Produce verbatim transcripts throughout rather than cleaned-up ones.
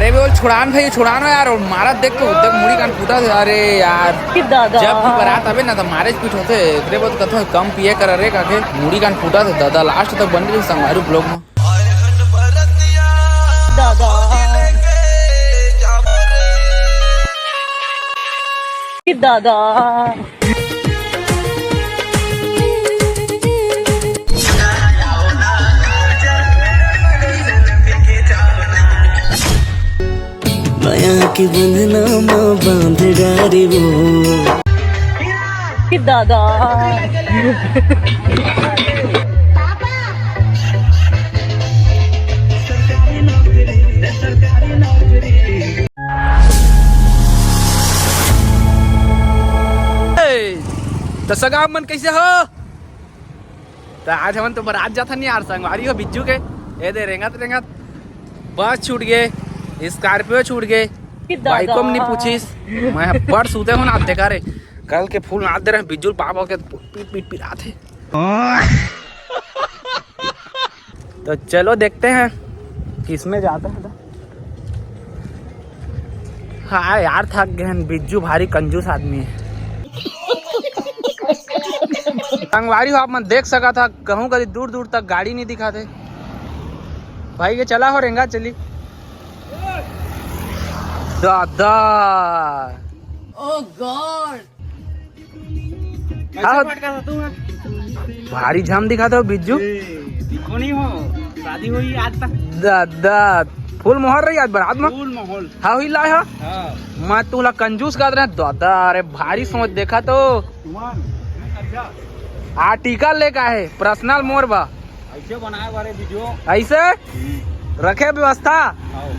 अरे बोल, छुड़ान भाई, छुड़ान यार, अउ मारत देख तो, देख मुड़ी कान फूटत हे। अरे यार, कि दादा। जब भी बरात आवे ना, त मारेच पीट होथे। एकरे बर कथों कम पिए कर रे, काके मुड़ी कान फूटत हे दादा। लास्ट तक बने रही संगवारी ब्लॉग में। दादा। कि दादा। माया के बंधना मा बांध डारे वो। कि दादा। ए, त सगा मन कइसे हो? त आज हमन तो बरात जाथन यार, संगवारी हो बिज्जू के। ए दे रेंगत रेंगत बस छूट गे, स्कॉर्पियो छूट गे, कि दादा। बाइको में नहीं पूछिस। मैं बड़ सूते हो ना, देखा रे, कल के फूल ना दे रहे बिज्जू पापा के, पीट पीट पिरात हे। तो चलो देखते हैं किसमें जाता है। हाँ यार, थक गए हैं, बिज्जू भारी कंजूस आदमी है। संगवारी हो, आप मन देख सका था, कहूँ कभी दूर दूर तक गाड़ी नहीं दिखाते। भाई के चला हो रेंगा चली। दादा। Oh God। हाँ। कैसे पटका था तू, हाँ? भारी झाम दिखाता हो बिज्जू। ए, दिखो नहीं हो, शादी हुई आज तक। दादा, फुल मोहर रही आज बरात में। फुल माहौल। हाँ, हुई लाए हा। हाँ। मैं तू ला कंजूस कहत रहे दादा, अरे भारी सोच देखा तो। तुमान, अच्छा। आर्टिकल लेके आए, पर्सनल मोर बा। ऐसे बनाए बारे वीडियो। ऐसे? हम्म। रखे व्यवस्था। हाँ,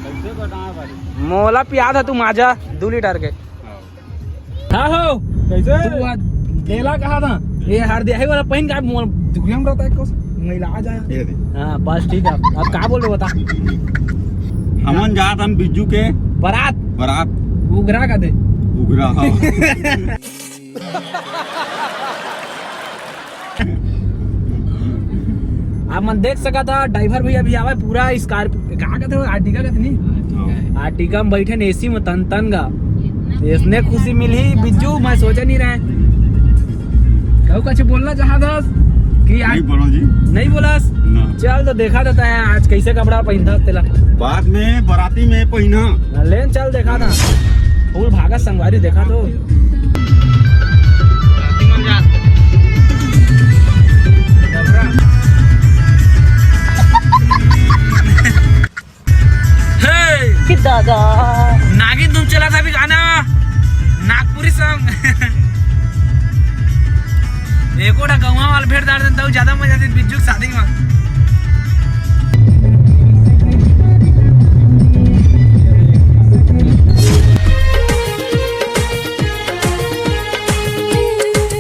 कैसे बनाए बारे? मोला पिया था तू माजा दू लीटर के। हाँ। हाँ हो। कैसे? तू आज गेला कहा था? ये हर दिया है वाला पहन का मोर दुखिया में रहता है को। मैला आ जाए। ये दे। हाँ, बस ठीक है। अब का बोल रहे बता? हमन जात हन बिज्जू के बरात। बरात। उघरा का दे। उघरा, हाँ। आप मन देख सका था, ड्राइवर भैया भी आवे, पूरा स्कॉर्पियो, का कहते हो, आर्टिका कहते नहीं? हाँ। आर्टिका में बैठे न एसी में तन तन गा। इसने खुशी मिली बिज्जू, मैं सोचा नहीं रहे। कहू कुछ बोलना चाहत हस कि आज नहीं बोलो जी। नहीं बोलस? ना। चल तो देखा देता है आज कैसे कपड़ा पहनता तेला। बाद में बराती में पहना। लेन चल देखा था। फूल भागा संगवारी देखा तो। हे! कि दादा। नागिन तुम चला था अभी गाना, नागपुरी सॉन्ग। एको ठा गौवा वाला भेंट डार देता हूँ, ज्यादा मजा आती बिज्जू की शादी में।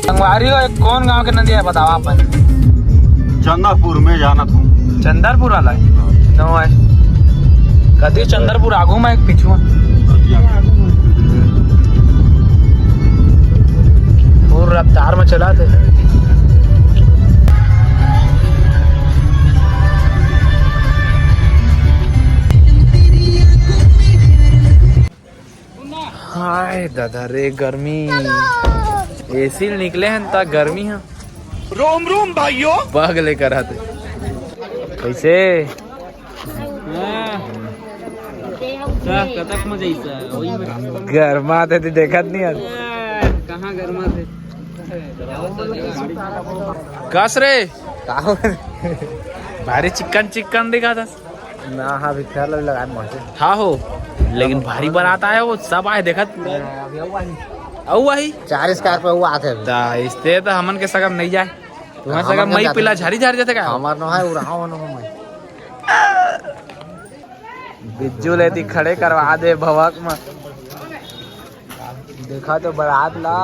संगवारी हो, एक कौन गांव के नदिया है, बतावा अपन। चंदरपुर में जाना था। चंदरपुर वाला है? नो है। कति चंदरपुर आगू में एक पिछुआ। फुल रफ्तार में चला थे। हाय दादा रे गर्मी। एसी ले निकले हन त गर्मी ह। रोम रोम भाइयों। बग ले करत हे। कैसे? हाँ। सा, कतक मजा ही सा, वही में। गर्मा थे तो देखत नहीं हस। कहाँ गर्मा थे? कस रे? का हो? भारी चिक्कन चिक्कन दिखा था। ना, हाँ, अभी फेयर लवली लगाए मस्त। हाँ हो, लेकिन भारी बरात आए हो, सब आए देखत। अभी अउ आही। अउ आही? चार स्कॉर्पियो अउ आथे अभी। ता इसते तो हमन के सगम नहीं जाए। तुम्हारे हमन सगम के मई जाते पिला नहीं। झारी झारी जाते का? हमार नो है, उराव नो है। बिज्जू ले दी खड़े करवा दे भवक में। देखा तो बरात ला।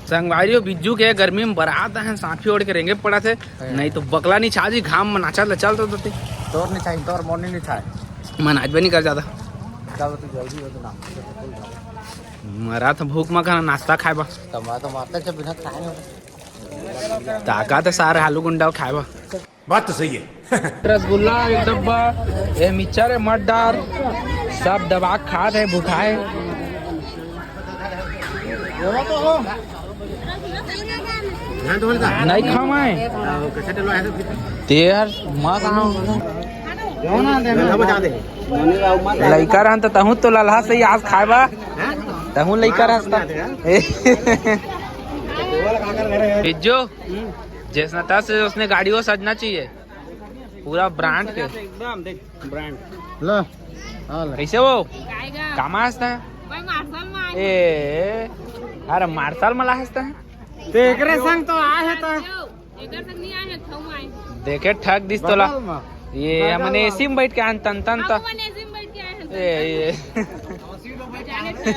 संगवारी हो, बिज्जू के गर्मी में बरात है, साफी ओढ़ के रेंगे पड़ा थे, हाँ। नहीं तो बकला नहीं छा जी, घाम में नाचा ले चल तो देते। तोर नहीं छाई, तोर मोर नहीं छाई। मन आज भी नहीं कर जाता। चल तू जल्दी हो तो ना। मरा तो भूख में खाना नाश्ता खाए बा। तो मैं तो मारता जब बिना खाए नहीं होता। ताका तो सारे आलू गुंडा खाए बा। बात तो सही है। रसगुल्ला एक डब्बा, ये मिक्सचर है, मत डार, सब दबा के खात है, भुखाए। नहीं खाऊं मैं। ते यार, माँ कहाँ? लइका रहन त तहूँ तो लल्हा से ही आज खाए बा। तहूँ लइका रहस त। बिज्जू, जैसना तस उसने गाड़ी वो सजना चाहिए। पूरा ब्रांड के। एकदम देख, ब्रांड। ला। हाँ, ला। कैसे वो? आएगा। कहाँ से है? मैं मार्शल में आया। ए, अरे मार्शल में ला है। ते एकरे संग तो आए है तो। एकर संग नहीं आए है, थम आए। देखे ठग दिस तोला। बगल में। ये बगल हमने में। एसी में बैठ के आन तन तन हम त। हमने एसी में बैठ के आए हैं, ए, तन ये। तन। जाने से।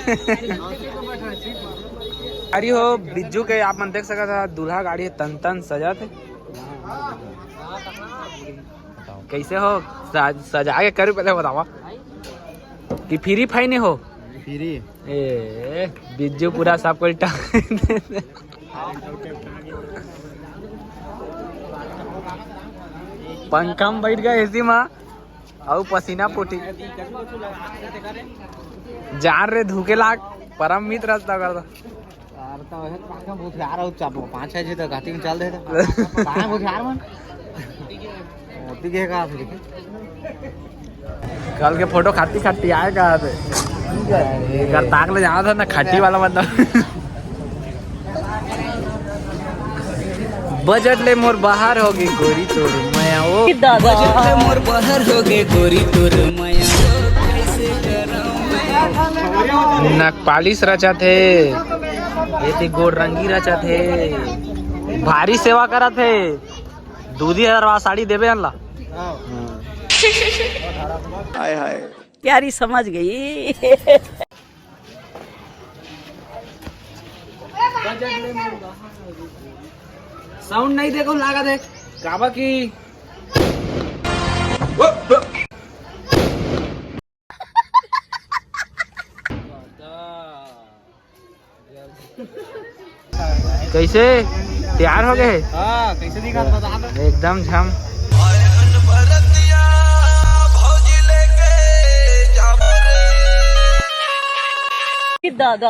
अरे हो, बिज्जू के आप मन देख सकत ह, दूल्हा गाड़ी है, तन तन सजा थे। कैसे हो? सज-, सजा के करू पहले बतावा कि फ्री फाइन हो? फ्री। ए, बिज्जू पूरा सब कोई टा-, पंखा में बैठ गए एसी में, अउ पसीना फूटी। जान रे धूके लाग, परम मित्र रस्ता कर दो। यार, तो वैसे तो पाँच में भूत यार, और चार, पाँच छह जी तो घाटी में चल दे तो। कहाँ है भूत यार मन? होती के का फिर? कल के फोटो खाटी खाटी आए कहाँ से? घर ताक ले जाना था ना, खाटी वाला बंदा। बजट ले मोर बाहर होगे गोरी तोर मया ओ। दादा। बजट ले मोर बाहर होगे गोरी तोर मया ओ। नक पालिश रचत हे, ये ते गोर रंगी रचत हे, भारी सेवा करत हे। दू दी हजार वाला साड़ी देबे अनला। हाय हाय। प्यारी समझ गई। साउंड नहीं देखो, लागा दे। काबा की। कैसे तैयार हो गए? हाँ, कैसे दिखा बता दो। एकदम झम। दादा।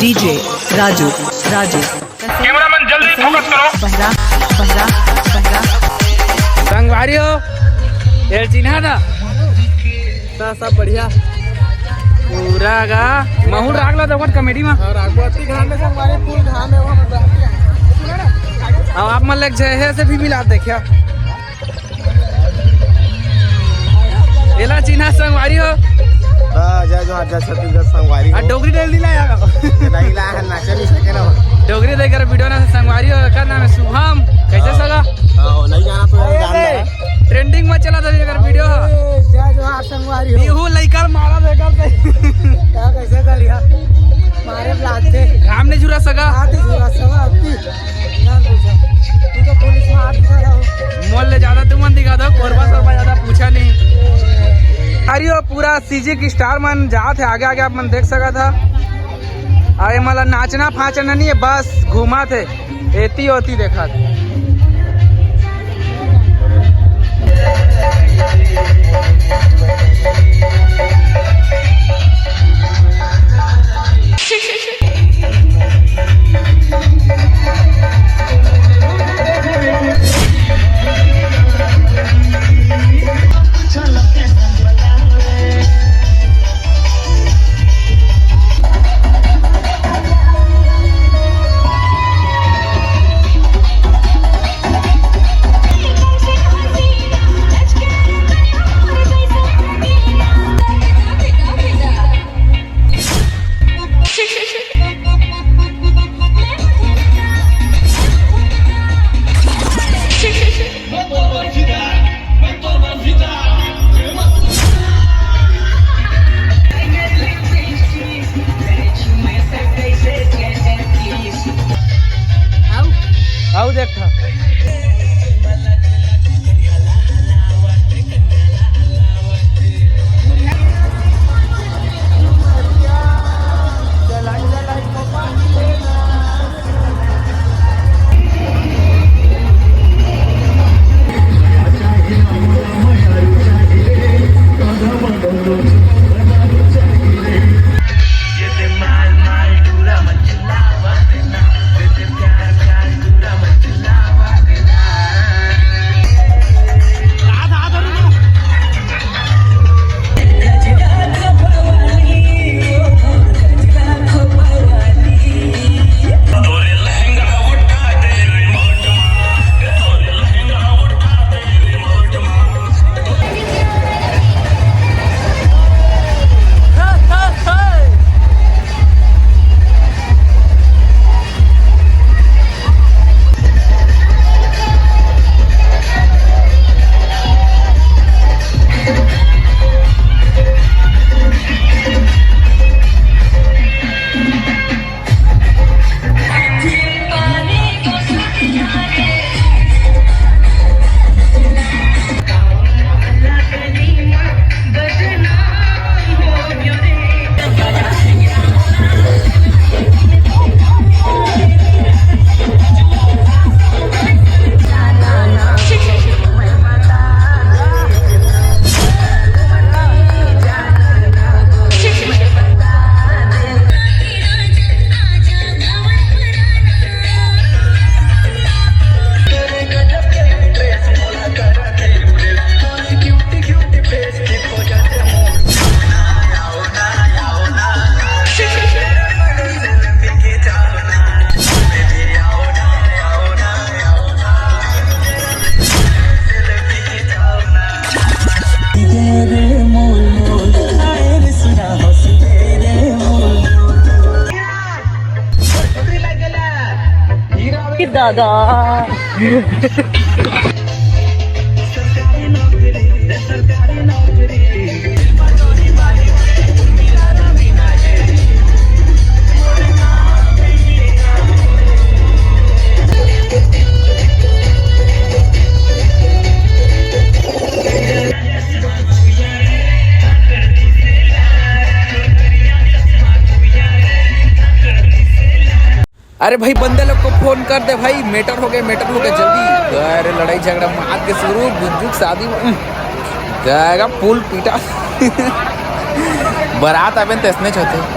डीजे राजू, राजू। कैमरामैन जल्दी फोकस करो। बहरा, बहरा, बहरा। संगवारी हो, ये चिन्हा था। सा-, सब बढ़िया। पूरा गा महूल राग ला तो कॉमेडी में। और रागवती घाम में संगवारी फुल घाम है वहाँ पर। अब आप मन लग जाए है से भी मिला देखिया। एला चिन्हा संगवारी हो। हाँ, जय जोहार, जय छत्तीसगढ़ संगवारी आ, हो। डोगरी डैल नहीं लाया। नहीं लाया है, नाचे नहीं सके ना। डोगरी देकर वीडियो ना संगवारी हो, का नाम है? शुभम। कैसे हाँ। सगा? हाँ, नहीं जाना तो यार, जान रहा है। ट्रेंडिंग में चला था अगर वीडियो। जय जोहार संगवारी हो। इहू लइका मारा बेटा से। का कैसे कर लिया? मारे ब्लाक थे। घाम नहीं झुरा सगा। आती झुरा सगा, आती। ना पूछा। तू तो पुलिस में हाथ उठा रहा हो। मोल ले ज्यादा तुमन दिखा दो, कोरबा सोरबा ज्यादा पूछा नहीं। अरे वो पूरा सीजी की स्टार मन जात है आगे आगे, आप मन देख सका था। अरे मला नाचना फाचना नहीं है, बस घूमा थे, एती ओती देखा थे। अरे भाई, बंदे लोग को फोन कर दे भाई, मैटर हो गए, मैटर हो गए, जल्दी। अरे लड़ाई झगड़ा मार के शुरू, बुजुर्ग शादी में जाएगा फुल पीटा। बारात आवे त ऐसने होते।